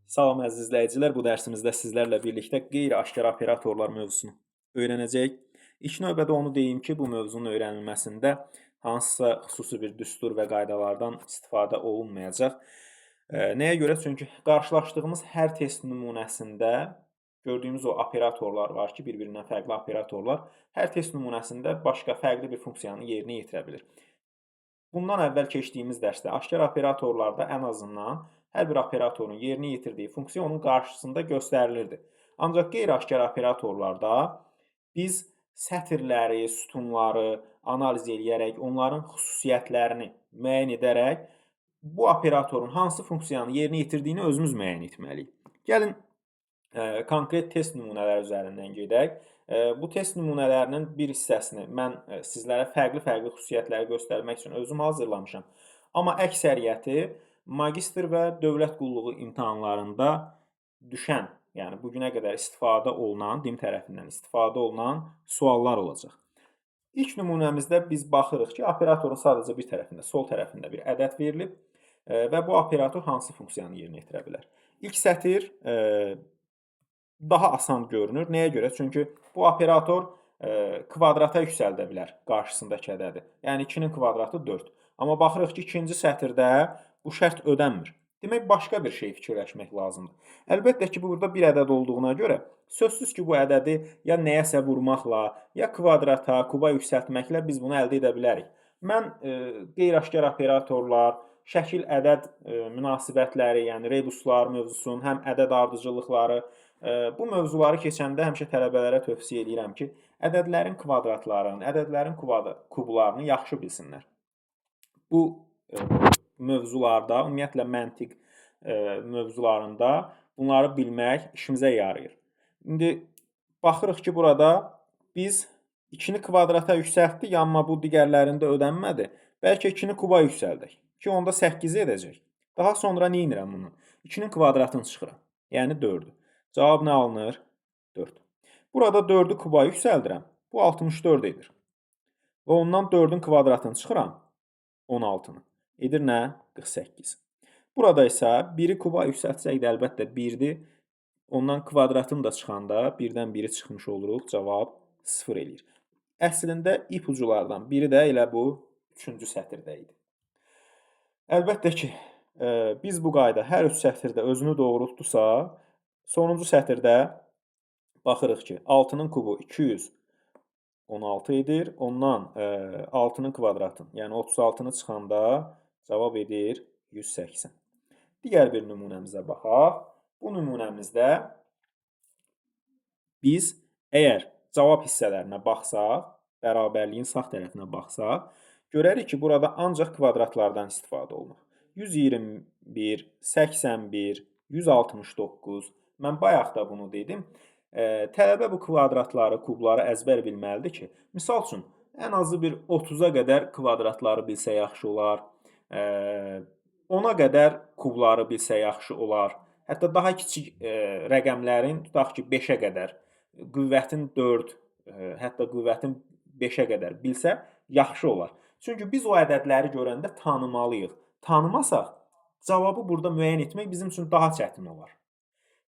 Salam əziz izləyicilər, bu dərsimizdə sizlərlə birlikdə qeyri-aşkar operatorlar mövzusunu öyrənəcəyik. İlk növbədə onu deyim ki, bu mövzunun öyrənilməsində hansısa xüsusi bir düstur və qaydalardan istifadə olunmayacaq. Nəyə görə? Çünki qarşılaşdığımız hər test nümunəsində gördüyümüz o operatorlar var ki, bir-birindən fərqli operatorlar hər test nümunəsində başqa fərqli bir funksiyanı yerinə yetirə bilir. Bundan əvvəl keçdiyimiz dərsdə aşkar operatorlarda ən azından hər bir operatorun yerinə yetirdiyi funksiya onun qarşısında göstərilirdi. Ancaq qeyri-aşkar operatorlarda biz sətirləri, sütunları analiz eləyərək, onların xüsusiyyətlərini müəyyən edərək bu operatorun hansı funksiyanı yerinə yetirdiyini özümüz müəyyən etməliyik. Gəlin konkret test nümunələri üzərindən gedək. Bu test nümunələrinin bir hissəsini mən sizlərə fərqli-fərqli xüsusiyyətləri göstərmək üçün özüm hazırlamışam. Amma əksəriyyəti magistr və dövlət qulluğu imtahanlarında düşən, yəni bu günə qədər istifadə olunan, DİM tərəfindən istifadə olunan suallar olacaq. İlk nümunəmizdə biz baxırıq ki, operatorun sadəcə bir tərəfində, sol tərəfində bir ədəd verilib və bu operator hansı funksiyanı yerinə yetirə bilər. İlk sətir daha asan görünür. Nəyə görə? Çünki bu operator kvadrata yüksəldə bilər qarşısındakı ədədi. Yəni 2-nin kvadratı 4. Amma baxırıq ki, ikinci sətirdə bu şərt ödənmir. Demək, başqa bir şey fikirləşmək lazımdır. Əlbəttə ki, burada bir ədəd olduğuna görə sözsüz ki, bu ədədi ya nəyəsə vurmaqla, ya kvadrata, kuba yüksəltməklə biz bunu əldə edə bilərik. Mən qeyri-aşkar operatorlar, şəkil ədəd münasibətləri, yəni rebuslar mövzusunun həm ədəd ardıcıllıqları, bu mövzuları keçəndə həmişə tələbələrə tövsiyə eləyirəm ki, ədədlərin kvadratlarını, ədədlərin kublarını yaxşı bilsinlər. Bu mövzularda, ümumiyyətlə məntiq mövzularında bunları bilmək işimizə yarayır. İndi baxırıq ki, burada biz 2-ni kvadrata yüksəltdik, amma bu digərlərində ödənmədi. Bəlkə 2-ni kuba yüksəldək ki, onda 8 edəcək. Daha sonra nə edirəm bunu? 2-nin kvadratını çıxıram, yəni 4-ü. Cavab nə alınır? 4. Burada 4-ü kuba yüksəldirəm. Bu 64 edir. Və ondan 4-ün kvadratını çıxıram, 16-nı. Edir nə? 48. Burada isə 1-i kuba yüksəltsək də əlbəttə 1-dir. Ondan kvadratını da çıxanda 1-dən 1-i çıxmış oluruq. Cavab 0 eləyir. Əslində ipuculardan biri də elə bu 3-cü sətirdə idi. Əlbəttə ki, biz bu qayda hər üç sətirdə özünü doğrultdusa, sonuncu sətirdə baxırıq ki, 6-nın kubu 216 edir. Ondan 6-nın kvadratını, yəni 36-nı çıxanda cavab edir 180. Digər bir nümunəmizə baxaq. Bu nümunəmizdə biz əgər cavab hissələrinə baxsaq, bərabərliyin sağ tərəfinə baxsaq, görərik ki, burada ancaq kvadratlardan istifadə olunur. 121, 81, 169. Mən bayaq da bunu dedim. Tələbə bu kvadratları, kubları əzbər bilməlidir ki, misal üçün, ən azı bir 30-a qədər kvadratları bilsə yaxşı olar, 10-a qədər kubları bilsə yaxşı olar. Hətta daha kiçik rəqəmlərin, tutaq ki, 5-ə qədər, qüvvətin 4, hətta qüvvətin 5-ə qədər bilsə yaxşı olar. Çünki biz o ədədləri görəndə tanımalıyıq. Tanımasaq, cavabı burada müəyyən etmək bizim üçün daha çətin olar.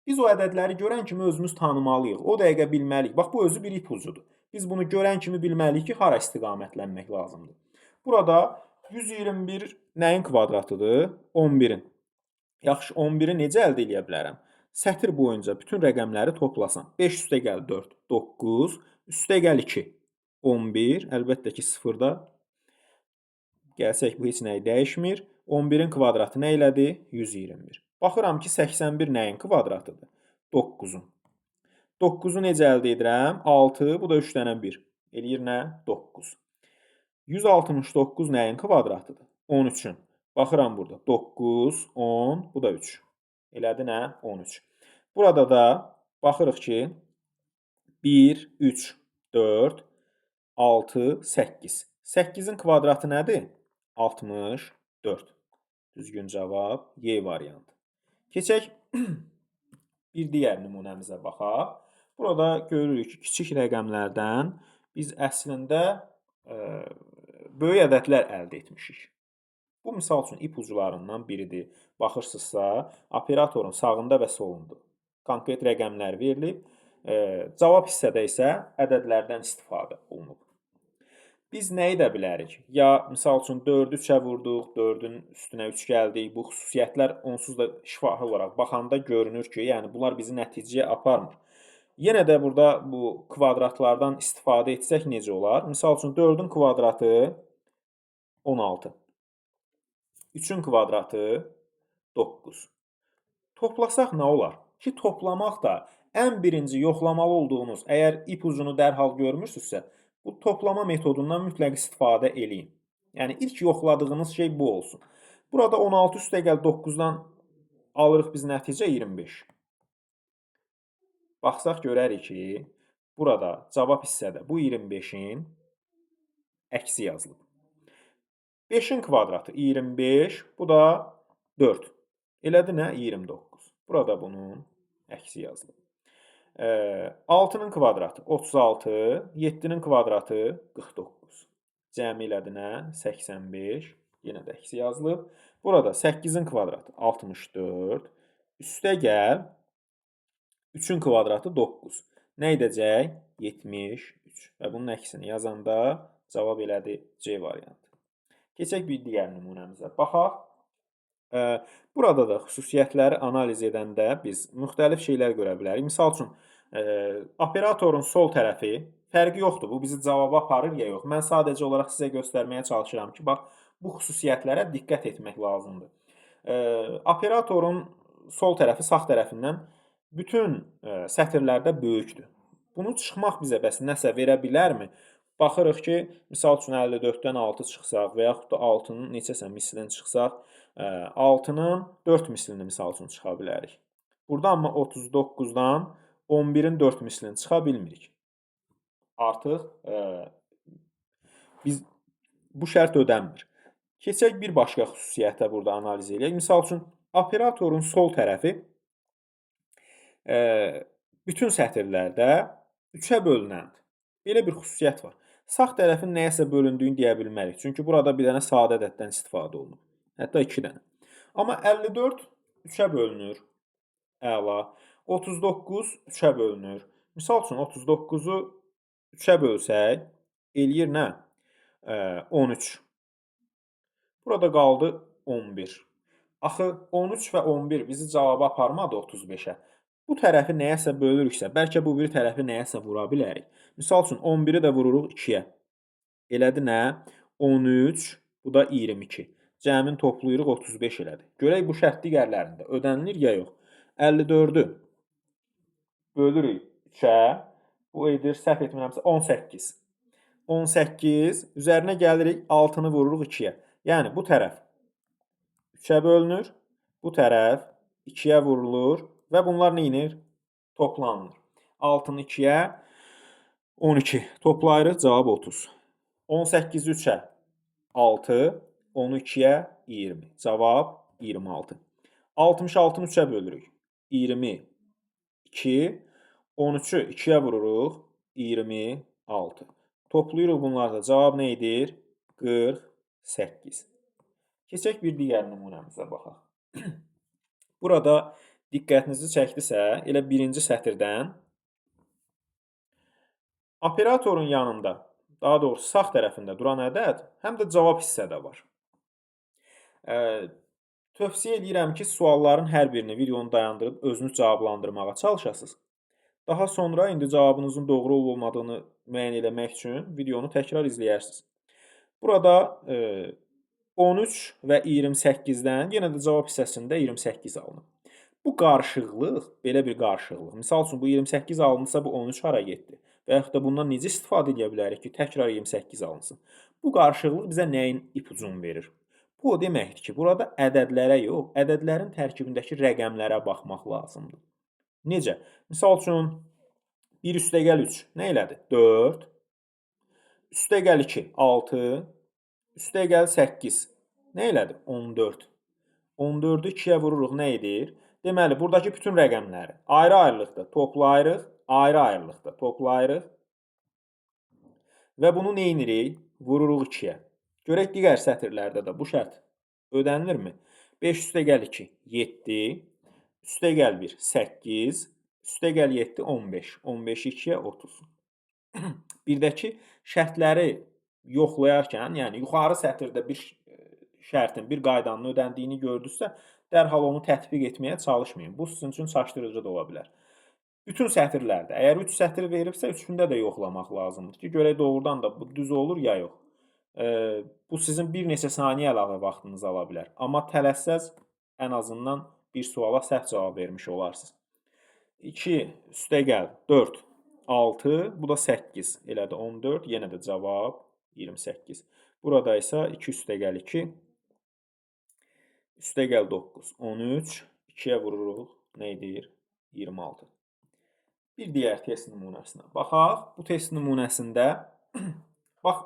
Biz o ədədləri görən kimi özümüz tanımalıyıq. O dəqiqə bilməliyik. Bax, bu özü bir ipucudur. Biz bunu görən kimi bilməliyik ki, hara istiqamətlənmək lazımdır. Burada 121 nəyin kvadratıdır? 11-in. Yaxşı, 11-i necə əldə eləyə bilərəm? Sətir boyunca bütün rəqəmləri toplasam. 5 üstə gəl 4, 9, üstə gəl 2, 11. Əlbəttə ki, 0-da gəlsək bu heç nəyi dəyişmir. 11-in kvadratı nə elədi? 121. Baxıram ki, 81 nəyin kvadratıdır? 9-un. 9-u necə əldə edirəm? 6, bu da 3 dənə 1. Eləyir nə? 9. 169 nəyin kvadratıdır? 13-ün. Baxıram burada. 9, 10, bu da 3. Elədi nə? 13. Burada da baxırıq ki, 1, 3, 4, 6, 8. 8-in kvadratı nədir? 64. Düzgün cavab Y variantı. Keçək bir digər nümunəmizə baxaq. Burada görürük ki, kiçik rəqəmlərdən biz əslində böyük ədədlər əldə etmişik. Bu, misal üçün, ipucularından biridir. Baxırsınızsa, operatorun sağında və solunda konkret rəqəmlər verilib, cavab hissədə isə ədədlərdən istifadə olunub. Biz nəyi də bilərik? Ya, misal üçün, 4-ü 3-ə vurduq, 4-ün üstünə 3 gəldik. Bu xüsusiyyətlər onsuz da şifahi olaraq baxanda görünür ki, yəni bunlar bizi nəticəyə aparmır. Yenə də burada bu kvadratlardan istifadə etsək necə olar? Misal üçün, 4-ün kvadratı 16. 3-ün kvadratı 9. Toplasaq nə olar? Ki, toplamaq da ən birinci yoxlamalı olduğunuz, əgər ipucunu dərhal görmürsünüzsə, bu toplama metodundan mütləq istifadə eləyin. Yəni, ilk yoxladığınız şey bu olsun. Burada 16 üstəgəl 9-dan alırıq biz nəticə 25. Baxsaq görərik ki, burada cavab hissədə bu 25-in əksi yazılıb. 5-in kvadratı 25, bu da 4. Elədi nə? 29. Burada bunun əksi yazılıb. 6-nın kvadratı 36, 7-nin kvadratı 49. Cəmi elədi nə? 85. Yenə də əksi yazılıb. Burada 8-in kvadratı 64. Üstə gəl 3-ün kvadratı 9. Nə edəcək? 73. Və bunun əksini yazanda cavab elədi C variantı. Keçək bir digər nümunəmizə. Baxaq. Burada da xüsusiyyətləri analiz edəndə biz müxtəlif şeylər görə bilərik. Misal üçün, operatorun sol tərəfi fərqi yoxdur. Bu bizi cavaba aparır ya yox. Mən sadəcə olaraq sizə göstərməyə çalışıram ki, bax, bu xüsusiyyətlərə diqqət etmək lazımdır. Operatorun sol tərəfi sağ tərəfindən bütün sətirlərdə böyükdür. Bunu çıxmaq bizə bəs nəsə verə bilərmi? Baxırıq ki, misal üçün 54-dən 6 çıxsaq və yaxud da 6-nın neçəsə mislini çıxsaq, 6-nın 4 mislini misal üçün çıxa bilərik. Burada amma 39-dan 11-in 4 mislini çıxa bilmirik. Artıq biz bu şərt ödənmir. Keçək bir başqa xüsusiyyətə burada analiz eləyək. Misal üçün, operatorun sol tərəfi bütün sətirlərdə 3-ə bölünəndir. Belə bir xüsusiyyət var. Sağ tərəfin nəyəsə bölündüyünü deyə bilmərik. Çünki burada bir dənə sadə ədəddən istifadə olunub. Hətta 2 dənə. Amma 54 3-ə bölünür. Əla. 39 3-ə bölünür. Misal üçün, 39-u 3-ə bölsək, eləyir nə? 13. Burada qaldı 11. Axı, 13 və 11 bizi cavaba aparmadı 35-ə. Bu tərəfi nəyəsə bölürüksə, bəlkə bu bir tərəfi nəyəsə vura bilərik. Misal üçün, 11-i də vururuq 2-yə. Elədi nə? 13, bu da 22. Cəmin toplayırıq, 35 elədi. Görək bu şərt digərlərində ödənilir ya yox. 54-ü bölürük 3-ə. Bu edir, səhv etmirəmsə, 18. 18, üzərinə gəlirik, 6-nı vururuq 2-yə. Yəni, bu tərəf 3-ə bölünür, bu tərəf 2-yə vurulur və bunlar nə inir? Toplanılır. 6-nı 2-yə 12. Toplayırıq, cavab 30. 18-i 3-ə 6, 10-u 2-yə 20. Cavab 26. 66-nı 3-ə bölürük. 22. 13-ü 2-yə vururuq. 26. Toplayırıq bunları da. Cavab nə edir? 48. Keçək bir digər nümunəmizə baxaq. Burada diqqətinizi çəkdisə, elə birinci sətirdən operatorun yanında, daha doğrusu sağ tərəfində duran ədəd həm də cavab hissədə var. Tövsiyə edirəm ki, sualların hər birini videonu dayandırıb özünüz cavablandırmağa çalışasınız. Daha sonra indi cavabınızın doğru olub-olmadığını müəyyən eləmək üçün videonu təkrar izləyərsiniz. Burada 13 və 28-dən yenə də cavab hissəsində 28 alınıb. Bu qarışıqlıq, belə bir qarışıqlıq. Misal üçün, bu 28 alınsa, bu 13 hara getdi? Və yaxud da bundan necə istifadə edə bilərik ki, təkrar 28 alınsın? Bu qarışıqlıq bizə nəyin ipucunu verir? Bu o deməkdir ki, burada ədədlərə yox, ədədlərin tərkibindəki rəqəmlərə baxmaq lazımdır. Necə? Misal üçün, 1 üstəgəl 3 nə elədi? 4. Üstəgəl 2, 6. Üstəgəl 8 nə elədi? 14. 14-ü 2-yə vururuq, nə edir? Deməli, buradakı bütün rəqəmləri ayrı-ayrılıqda toplayırıq, ayrı-ayrılıqda toplayırıq və bunu nə edirik? Vururuq 2-yə. Görək digər sətirlərdə də bu şərt Ödənilirmi? 5 üstəgəl 2, 7, üstəgəl 1, 8, üstəgəl 7, 15. 15 2-yə 30. Birdəki şərtləri yoxlayarkən, yəni yuxarı sətirdə bir şərtin, bir qaydanın ödəndiyini gördünüzsə, dərhal onu tətbiq etməyə çalışmayın. Bu sizin üçün çaşdırıcı da ola bilər. Bütün sətirlərdə, əgər 3 sətir veribsə, üçündə də yoxlamaq lazımdır ki, görək doğrudan da bu düz olur ya yox. Bu sizin bir neçə saniyə əlavə vaxtınızı ala bilər. Amma tələssəz ən azından bir suala səhv cavab vermiş olarsınız. 2 üstəgəl 4, 6, bu da 8. Elə də 14, yenə də cavab 28. Burada isə 2 üstəgəl 2, üstəgəl 9, 13, 2-yə vururuq, nə edir? 26. Bir digər test nümunəsinə baxaq. Bu test nümunəsində bax,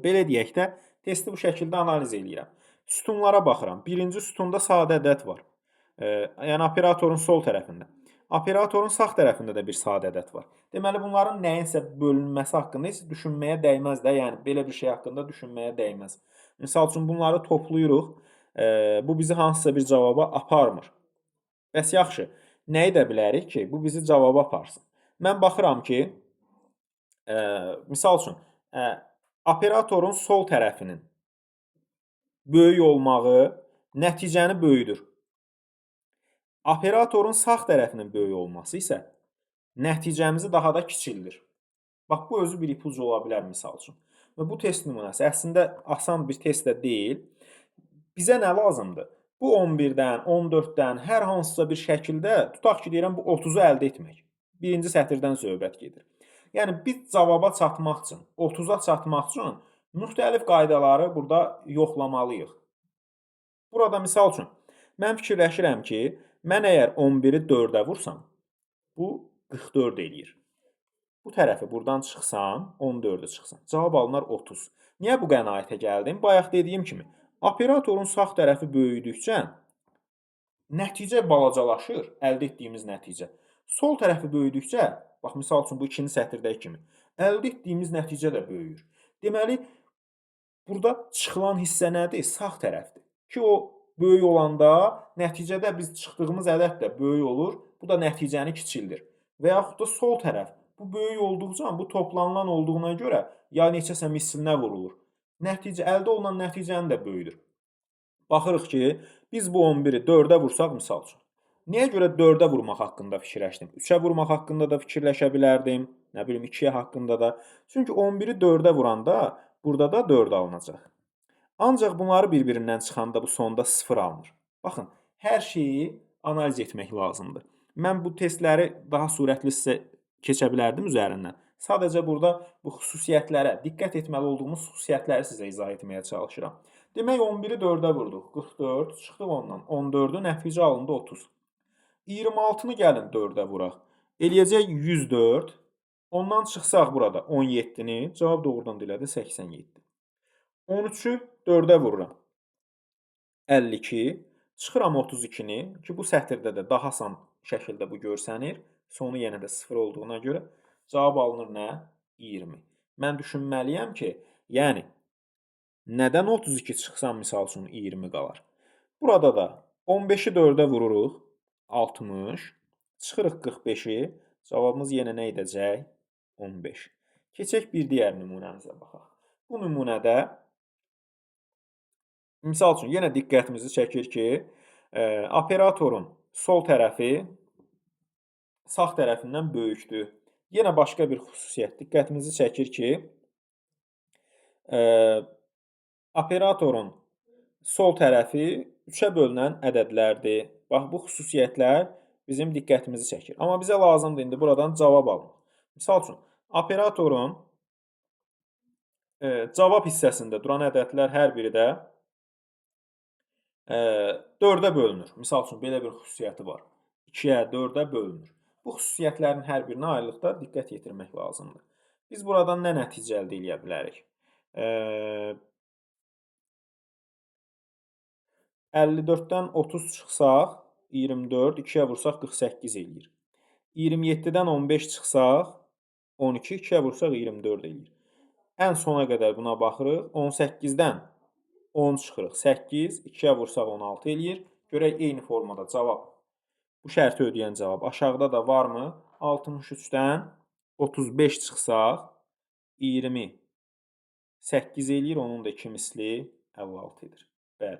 belə deyək də, testi bu şəkildə analiz eləyirəm. Sütunlara baxıram. Birinci sütunda sadə ədəd var. Yəni, operatorun sol tərəfində. Operatorun sağ tərəfində də bir sadə ədəd var. Deməli, bunların nəyinsə bölünməsi haqqında heç düşünməyə dəyməz də. Yəni, belə bir şey haqqında düşünməyə dəyməz. Misal üçün, bunları toplayırıq. Bu bizi hansısa bir cavaba aparmır. Bəs yaxşı, nəyi də bilərik ki, bu bizi cavaba aparsın? Mən baxıram ki, misal üçün, operatorun sol tərəfinin böyük olmağı nəticəni böyüdür. Operatorun sağ tərəfinin böyük olması isə nəticəmizi daha da kiçildir. Bax, bu özü bir ipucu ola bilər misal üçün. Və bu test nümunəsi əslində asan bir test də deyil. Bizə nə lazımdır? Bu 11-dən, 14-dən hər hansısa bir şəkildə, tutaq ki, deyirəm, bu 30-u əldə etmək. Birinci sətirdən söhbət gedir. Yəni, biz cavaba çatmaq üçün, 30-a çatmaq üçün müxtəlif qaydaları burada yoxlamalıyıq. Burada misal üçün, mən fikirləşirəm ki, mən əgər 11-i 4-ə vursam, bu 44 eləyir. Bu tərəfi buradan çıxsam, 14-ü çıxsam, cavab alınar 30. Niyə bu qənaətə gəldim? Bayaq dediyim kimi, operatorun sağ tərəfi böyüdükcə nəticə balacalaşır, əldə etdiyimiz nəticə. Sol tərəfi böyüdükcə, bax, misal üçün, bu ikinci sətirdəki kimi, əldə etdiyimiz nəticə də böyüyür. Deməli, burada çıxılan hissə nədir? Sağ tərəfdir. Ki, o böyük olanda nəticədə biz çıxdığımız ədəd də böyük olur, bu da nəticəni kiçildir. Və yaxud da sol tərəf, bu böyük olduqca, bu toplanılan olduğuna görə ya neçəsə mislinə vurulur. Nəticə, əldə olunan nəticəni də böyüdür. Baxırıq ki, biz bu 11-i 4-ə vursaq, misal üçün. Niyə görə 4-ə vurmaq haqqında fikirləşdim? 3-ə vurmaq haqqında da fikirləşə bilərdim. Nə bilim, 2-yə haqqında da. Çünki 11-i 4-ə vuranda burada da 4 alınacaq. Ancaq bunları bir-birindən çıxanda bu sonda 0 alınır. Baxın, hər şeyi analiz etmək lazımdır. Mən bu testləri daha sürətli sizə keçə bilərdim üzərindən. Sadəcə burada bu xüsusiyyətlərə, diqqət etməli olduğumuz xüsusiyyətləri sizə izah etməyə çalışıram. Demək, 11-i 4-ə vurduq. 44, çıxdıq ondan. 14-ü nəticə alındı 30. 26-nı gəlin 4-ə vuraq. Eləyəcək 104. Ondan çıxsaq burada 17-ni, cavab doğrudan da elədi 87. 13-ü 4-ə vururam. 52. Çıxıram 32-ni ki, bu sətirdə də daha asan şəkildə bu görsənir. Sonu yenə də 0 olduğuna görə cavab alınır nə? 20. Mən düşünməliyəm ki, yəni nədən 32 çıxsam misal üçün 20 qalar. Burada da 15-i 4-ə vururuq. 60. Çıxırıq 45-i. Cavabımız yenə nə edəcək? 15. Keçək bir digər nümunəmizə baxaq. Bu nümunədə misal üçün yenə diqqətimizi çəkir ki, operatorun sol tərəfi sağ tərəfindən böyükdür. Yenə başqa bir xüsusiyyət diqqətimizi çəkir ki, operatorun sol tərəfi 3-ə bölünən ədədlərdir. Bax, bu xüsusiyyətlər bizim diqqətimizi çəkir. Amma bizə lazımdır indi buradan cavab almaq. Misal üçün, operatorun cavab hissəsində duran ədədlər hər biri də 4-ə bölünür. Misal üçün, belə bir xüsusiyyəti var. 2-yə, 4-ə bölünür. Bu xüsusiyyətlərin hər birinə ayrılıqda diqqət yetirmək lazımdır. Biz buradan nə nəticə əldə eləyə bilərik? 54-dən 30 çıxsaq, 24, 2-yə vursaq 48 eləyir. 27-dən 15 çıxsaq, 12, 2-yə vursaq 24 eləyir. Ən sona qədər buna baxırıq. 18-dən 10 çıxırıq 8, 2-yə vursaq 16 eləyir. Görək eyni formada cavab, bu şərti ödəyən cavab aşağıda da varmı? 63-dən 35 çıxsaq 28 eləyir, onun da 2 misli 56 edir. Bəli.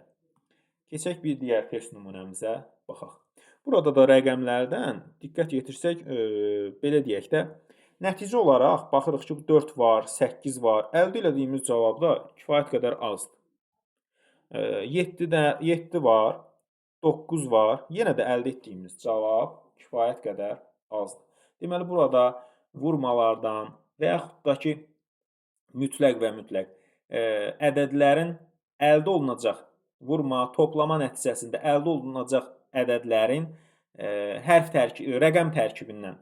Keçək bir digər test nümunəmizə baxaq. Burada da rəqəmlərdən diqqət yetirsək, belə deyək də, nəticə olaraq baxırıq ki, 4 var, 8 var. Əldə elədiyimiz cavab da kifayət qədər azdır. 7 var, 9 var. Yenə də əldə etdiyimiz cavab kifayət qədər azdır. Deməli, burada vurmalardan və yaxud da ki, mütləq və mütləq ədədlərin əldə olunacaq vurma, toplama nəticəsində əldə olunacaq ədədlərin hərf rəqəm tərkibindən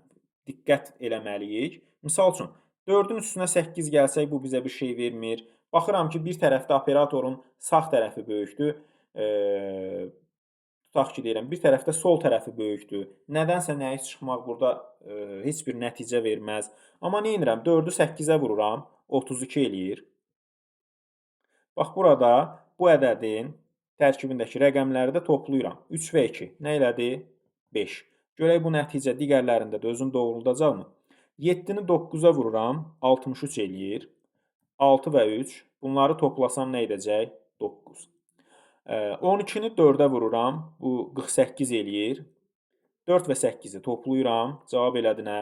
diqqət eləməliyik. Misal üçün, 4-ün üstünə 8 gəlsək, bu bizə bir şey vermir. Baxıram ki, bir tərəfdə operatorun sağ tərəfi böyükdür. Tutaq ki, deyirəm, bir tərəfdə sol tərəfi böyükdür. Nədənsə nəyi çıxmaq burada heç bir nəticə verməz. Amma nə edirəm? 4-ü 8-ə vururam, 32 eləyir. Bax, burada bu ədədin tərkibindəki rəqəmləri də toplayıram. 3 və 2. Nə elədi? 5. Görək bu nəticə digərlərində də özünü doğruldacaqmı? 7-ni 9-a vururam, 63 eləyir. 6 və 3. Bunları toplasam nə edəcək? 9. 12-ni 4-ə vururam, bu 48 eləyir. 4 və 8-i toplayıram, cavab elədi nə?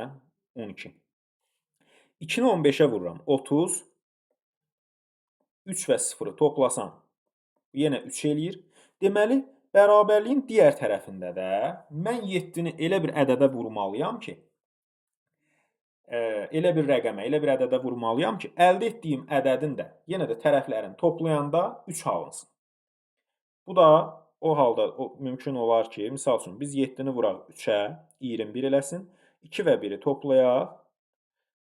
12. 2-ni 15-ə vururam, 30. 3 və 0-ı toplasam, yenə 3 eləyir. Deməli, bərabərliyin digər tərəfində də mən 7-ni elə bir ədədə vurmalıyam ki, elə bir rəqəmə, elə bir ədədə vurmalıyam ki, əldə etdiyim ədədin də yenə də tərəflərini toplayanda 3 alınsın. Bu da o halda mümkün olar ki, misal üçün, biz 7-ni vuraq 3-ə, 21 eləsin. 2 və 1-i toplayaq,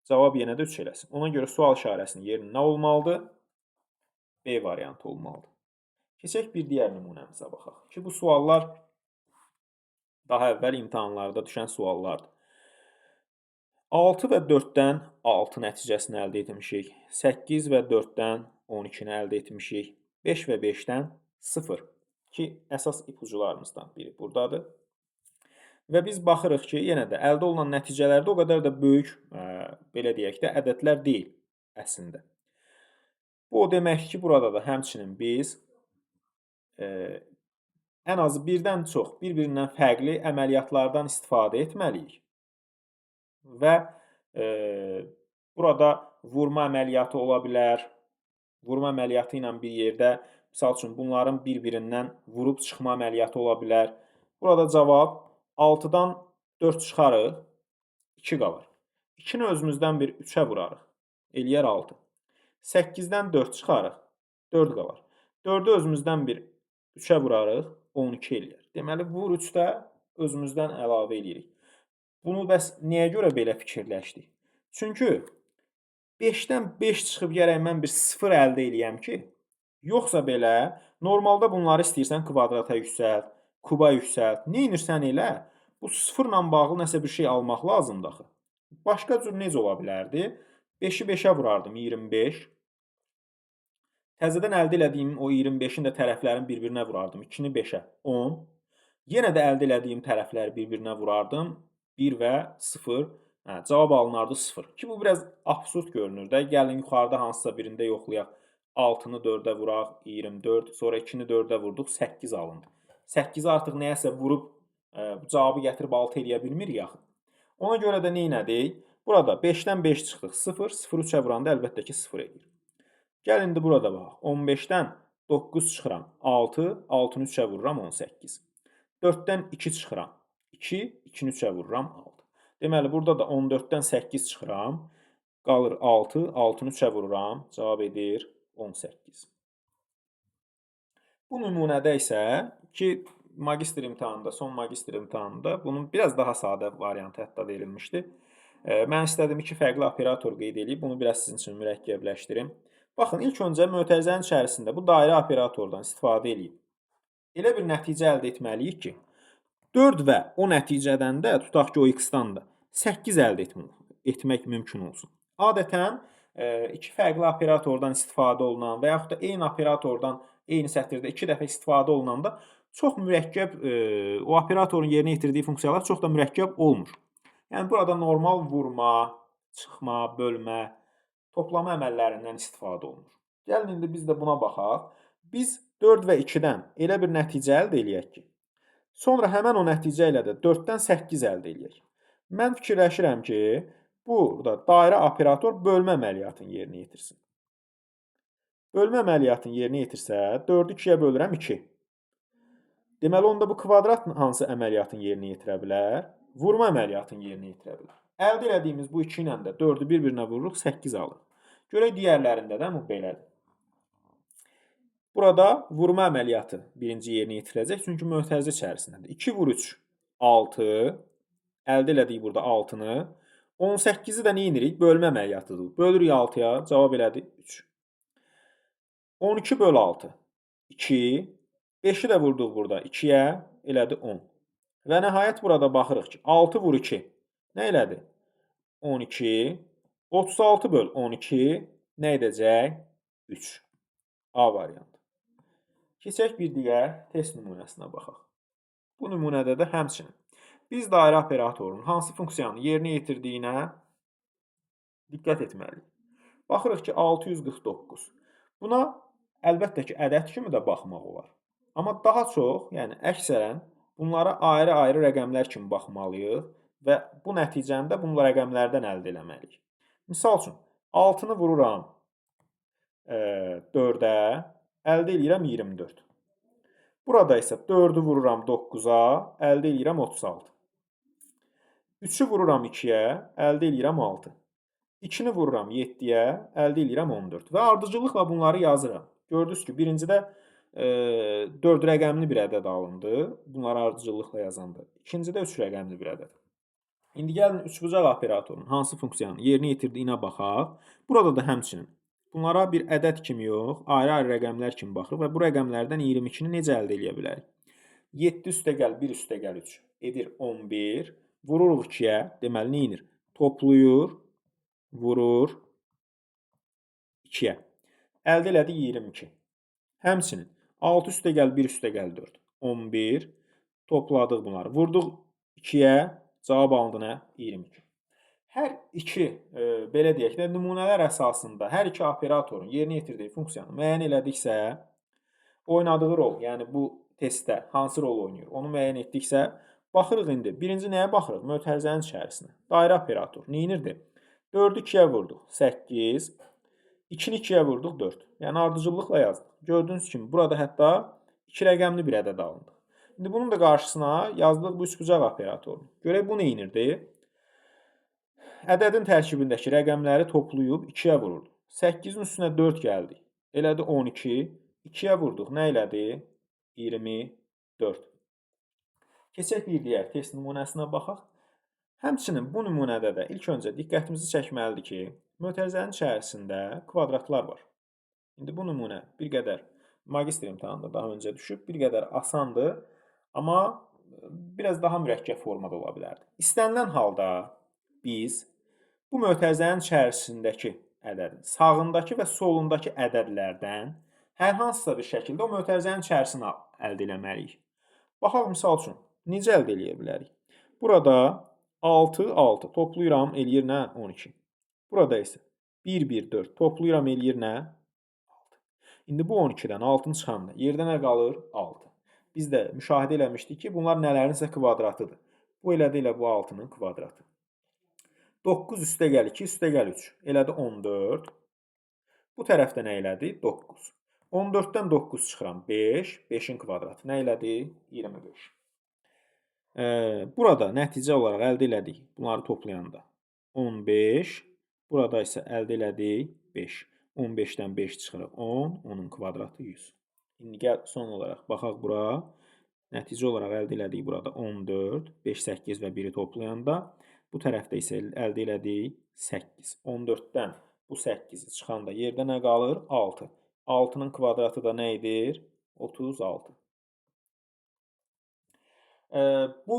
cavab yenə də 3 eləsin. Ona görə sual işarəsinin yerinə nə olmalıdır? B variantı olmalıdır. Keçək bir digər nümunəmizə baxaq ki, bu suallar daha əvvəl imtahanlarda düşən suallardır. 6 və 4-dən 6 nəticəsini əldə etmişik. 8 və 4-dən 12-ni əldə etmişik. 5 və 5-dən 0 ki, əsas ipucularımızdan biri buradadır. Və biz baxırıq ki, yenə də əldə olunan nəticələrdə o qədər də böyük, belə deyək də, ədədlər deyil əslində. Bu o demək ki, burada da həmçinin biz ən azı birdən çox bir-birindən fərqli əməliyyatlardan istifadə etməliyik. Və burada vurma əməliyyatı ola bilər. Vurma əməliyyatı ilə bir yerdə, misal üçün, bunların bir-birindən vurub çıxma əməliyyatı ola bilər. Burada cavab 6-dan 4 çıxarıq, 2 qalar. 2-ni özümüzdən bir 3-ə vurarıq, eləyər 6. 8-dən 4 çıxarıq, 4 qalar. 4-ü özümüzdən bir 3-ə vurarıq, 12 eləyər. Deməli, vur 3-də özümüzdən əlavə eləyirik. Bunu bəs niyə görə belə fikirləşdik? Çünki 5-dən 5 çıxıb gərək mən bir 0 əldə eləyəm ki, yoxsa belə, normalda bunları istəyirsən kvadrata yüksəlt, kuba yüksəlt, nə edirsən elə, bu 0-la bağlı nəsə bir şey almaq lazımdır axı. Başqa cür necə ola bilərdi? 5-i 5-ə vurardım, 25. Təzədən əldə elədiyim o 25-in də tərəflərini bir-birinə vurardım, 2-ni 5-ə, 10. Yenə də əldə elədiyim tərəfləri bir-birinə vurardım, 1 və 0. Hə, cavab alınardı 0. Ki, bu biraz absurd görünür də. Gəlin, yuxarıda hansısa birində yoxlayaq. 6-nı 4-ə vuraq, 24. Sonra 2-ni 4-ə vurduq, 8 alındı. 8-i artıq nəyəsə vurub cavabı gətirib 6 eləyə bilmirik axı. Ona görə də neynədik? Burada 5-dən 5 çıxdıq, 0. 0 3-ə vuranda əlbəttə ki, 0 edir. Gəl indi burada baxaq. 15-dən 9 çıxıram, 6. 6-nı 3-ə vururam, 18. 4-dən 2 çıxıram, 2. 2-ni 3-ə vururam, 6. Deməli, burada da 14-dən 8 çıxıram, qalır 6, 6-nı 3-ə vururam, cavab edir 18. Bu nümunədə isə ki, magistr imtahanında, son magistr imtahanında bunun biraz daha sadə variantı hətta verilmişdi. Mən istədim iki fərqli operator qeyd eləyib, bunu biraz sizin üçün mürəkkəbləşdirim. Baxın, ilk öncə mötərizənin içərisində bu dairə operatordan istifadə eləyib. Elə bir nəticə əldə etməliyik ki, 4 və o nəticədən də, tutaq ki, o x-dan da 8 əldə etmək mümkün olsun. Adətən, iki fərqli operatordan istifadə olunan və yaxud da eyni operatordan Eyni sətirdə 2 dəfə istifadə olunanda çox mürəkkəb, o operatorun yerinə yetirdiyi funksiyalar çox da mürəkkəb olmur. Yəni, burada normal vurma, çıxma, bölmə, toplama əməllərindən istifadə olunur. Gəlin, indi biz də buna baxaq. Biz 4 və 2-dən elə bir nəticə əldə eləyək ki, sonra həmən o nəticə ilə də 4-dən 8 əldə eləyək. Mən fikirləşirəm ki, burada dairə operator bölmə əməliyyatını yerinə yetirsin. Bölmə əməliyyatını yerinə yetirsə, 4-ü 2-yə bölürəm 2. Deməli, onda bu kvadrat hansı əməliyyatını yerinə yetirə bilər? Vurma əməliyyatını yerinə yetirə bilər. Əldə elədiyimiz bu 2 ilə də 4-ü bir-birinə vururuq, 8 alır. Görək digərlərində də bu belədir. Burada vurma əməliyyatı birinci yerinə yetiriləcək, çünki mötərizə içərisindədir. 2 vur 3, 6. Əldə elədik burada 6-nı. 18-i də nə edirik? Bölmə əməliyyatıdır. Bölürük 6-ya, cavab elədi 3. 12 böl 6, 2. 5-i də vurduq burada 2-yə, elədi 10. Və nəhayət burada baxırıq ki, 6 vur 2. Nə elədi? 12. 36 böl 12 nə edəcək? 3. A variantı. Keçək bir digər test nümunəsinə baxaq. Bu nümunədə də həmçinin biz dairə operatorunun hansı funksiyanı yerinə yetirdiyinə diqqət etməliyik. Baxırıq ki, 649. Buna əlbəttə ki, ədəd kimi də baxmaq olar. Amma daha çox, yəni əksərən bunlara ayrı-ayrı rəqəmlər kimi baxmalıyıq və bu nəticəni də bu rəqəmlərdən əldə eləməliyik. Misal üçün, 6-nı vururam 4-ə, əldə eləyirəm 24. Burada isə 4-ü vururam 9-a, əldə eləyirəm 36. 3-ü vururam 2-yə, əldə eləyirəm 6. 2-ni vururam 7-yə, əldə eləyirəm 14. Və ardıcıllıqla bunları yazıram. Gördünüz ki, birincidə 4 rəqəmli bir ədəd alındı. Bunları ardıcıllıqla yazanda. İkincidə 3 rəqəmli bir ədəd. İndi gəlin üçbucaq operatorunun hansı funksiyanı yerinə yetirdiyinə baxaq. Burada da həmçinin bunlara bir ədəd kimi yox, ayrı-ayrı rəqəmlər kimi baxırıq və bu rəqəmlərdən 22-ni necə əldə eləyə bilərik? 7 üstəgəl 1 üstəgəl 3 edir 11. Vururuq 2-yə, deməli nə edir? Toplayır, vurur 2-yə. Əldə elədik 22. Həmçinin 6 üstəgəl 1 üstəgəl 4, 11. Topladıq bunları. Vurduq 2-yə, cavab alındı nə? 22. Hər iki, belə deyək də, nümunələr əsasında hər iki operatorun yerinə yetirdiyi funksiyanı müəyyən elədiksə, oynadığı rol, yəni bu testdə hansı rol oynayır, onu müəyyən etdiksə, baxırıq indi. Birinci nəyə baxırıq? Mötərizənin içərisinə. Dairə operator nə edirdi? 4-ü 2-yə vurduq, 8. 2-ni 2-yə vurduq, 4. Yəni ardıcıllıqla yazdıq. Gördüyünüz kimi burada hətta 2 rəqəmli bir ədəd alındı. İndi bunun da qarşısına yazdıq bu üçbucaq operatorunu. Görək bu nə edirdi? Ədədin tərkibindəki rəqəmləri toplayıb 2-yə vururdu. 8-in üstünə 4 gəldi. Elədi 12. 2-yə vurduq. Nə elədi? 24. Keçək bir digər test nümunəsinə baxaq. Həmçinin bu nümunədə də ilk öncə diqqətimizi çəkməlidir ki, mötərizənin içərisində kvadratlar var. İndi bu nümunə bir qədər magistr imtahanında daha öncə düşüb, bir qədər asandır, amma biraz daha mürəkkəb formada ola bilərdi. İstənilən halda biz bu mötərizənin içərisindəki ədədin sağındakı və solundakı ədədlərdən hər hansısa bir şəkildə o mötərizənin içərisini əldə eləməliyik. Baxaq, misal üçün, necə əldə eləyə bilərik? Burada 6, 6 toplayıram, eləyir nə? 12. Burada isə 1, 1, 4 toplayıram, eləyir nə? 6. İndi bu 12-dən 6-nı çıxanda yerdə nə qalır? 6. Biz də müşahidə eləmişdik ki, bunlar nələrinsə kvadratıdır. Bu elədi elə bu 6-nın kvadratı. 9 üstəgəl 2 üstəgəl 3 elədi 14. Bu tərəfdə nə elədi? 9. 14-dən 9 çıxıram 5. 5-in kvadratı nə elədi? 25. Burada nəticə olaraq əldə elədik bunları toplayanda 15. Burada isə əldə elədik 5. 15-dən 5 çıxırıq 10. 10-un kvadratı 100. İndi gəl son olaraq baxaq bura. Nəticə olaraq əldə elədik burada 14, 5, 8 və 1-i toplayanda. Bu tərəfdə isə əldə elədik 8. 14-dən bu 8-i çıxanda yerdə nə qalır? 6. 6-nın kvadratı da nə edir? 36. Bu,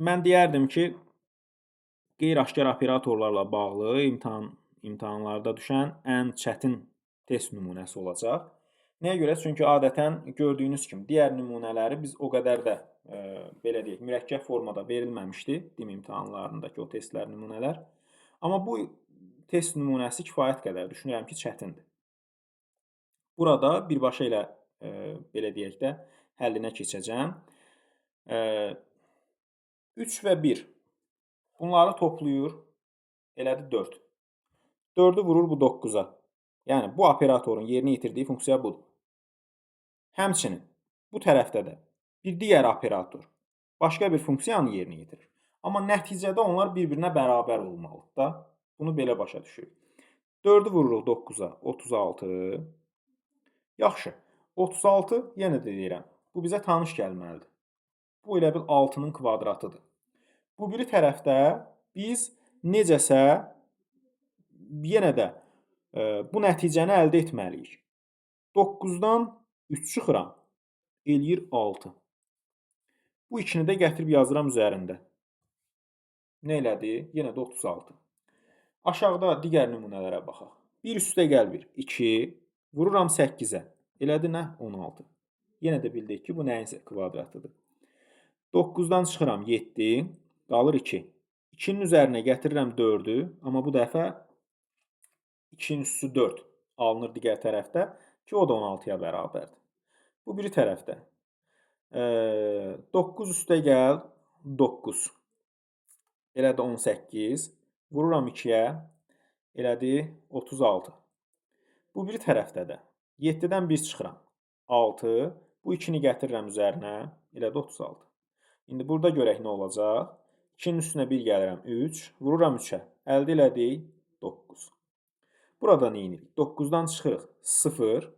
mən deyərdim ki, qeyri-aşkar operatorlarla bağlı imtahanlarda düşən ən çətin test nümunəsi olacaq. Nəyə görə? Çünki adətən gördüyünüz kimi digər nümunələri biz o qədər də belə deyək, mürəkkəb formada verilməmişdi DİM imtahanlarındakı o testlər, nümunələr. Amma bu test nümunəsi kifayət qədər düşünürəm ki, çətindir. Burada birbaşa elə belə deyək də həllinə keçəcəm. 3 və 1 bunları toplayır, elədir 4. 4-ü vurur bu 9-a. Yəni bu operatorun yerinə yetirdiyi funksiya budur. Həmçinin bu tərəfdə də bir digər operator başqa bir funksiyanı yerinə yetirir. Amma nəticədə onlar bir-birinə bərabər olmalıdır da. Bunu belə başa düşürük. 4-ü vururuq 9-a, 36. Yaxşı, 36 yenə də deyirəm, bu bizə tanış gəlməlidir. Bu elə bil 6-nın kvadratıdır. Bu biri tərəfdə biz necəsə yenə də bu nəticəni əldə etməliyik. 9-dan 3 çıxıram, eləyir 6. Bu 2-ni də gətirib yazıram üzərində. Nə elədi? Yenə də 36. Aşağıda digər nümunələrə baxaq. 1 üstə gəl 1, 2, vururam 8-ə. Elədi nə? 16. Yenə də bildik ki, bu nəyinsə kvadratıdır. 9-dan çıxıram 7, qalır 2. 2-nin üzərinə gətirirəm 4-ü, amma bu dəfə 2-nin üstü 4 alınır digər tərəfdə ki, o da 16-ya bərabərdir. Bu biri tərəfdə. 9 üstə gəl 9. Elədi 18. Vururam 2-yə. Elədi 36. Bu biri tərəfdə də 7-dən 1 çıxıram. 6. Bu 2-ni gətirirəm üzərinə. Elədi 36. İndi burada görək nə olacaq. 2-nin üstünə 1 gəlirəm 3. Vururam 3-ə. Əldə elədik 9. Burada nə edirik? 9-dan çıxırıq 0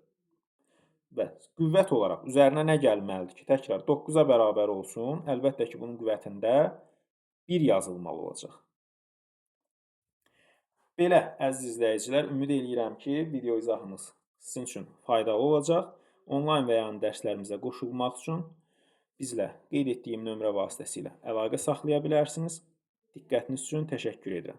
və qüvvət olaraq üzərinə nə gəlməlidir ki, təkrar 9-a bərabər olsun. Əlbəttə ki, bunun qüvvətində 1 yazılmalı olacaq. Belə, əziz izləyicilər, ümid eləyirəm ki, video izahımız sizin üçün faydalı olacaq. Onlayn və ya dərslərimizə qoşulmaq üçün bizlə qeyd etdiyim nömrə vasitəsilə əlaqə saxlaya bilərsiniz. Diqqətiniz üçün təşəkkür edirəm.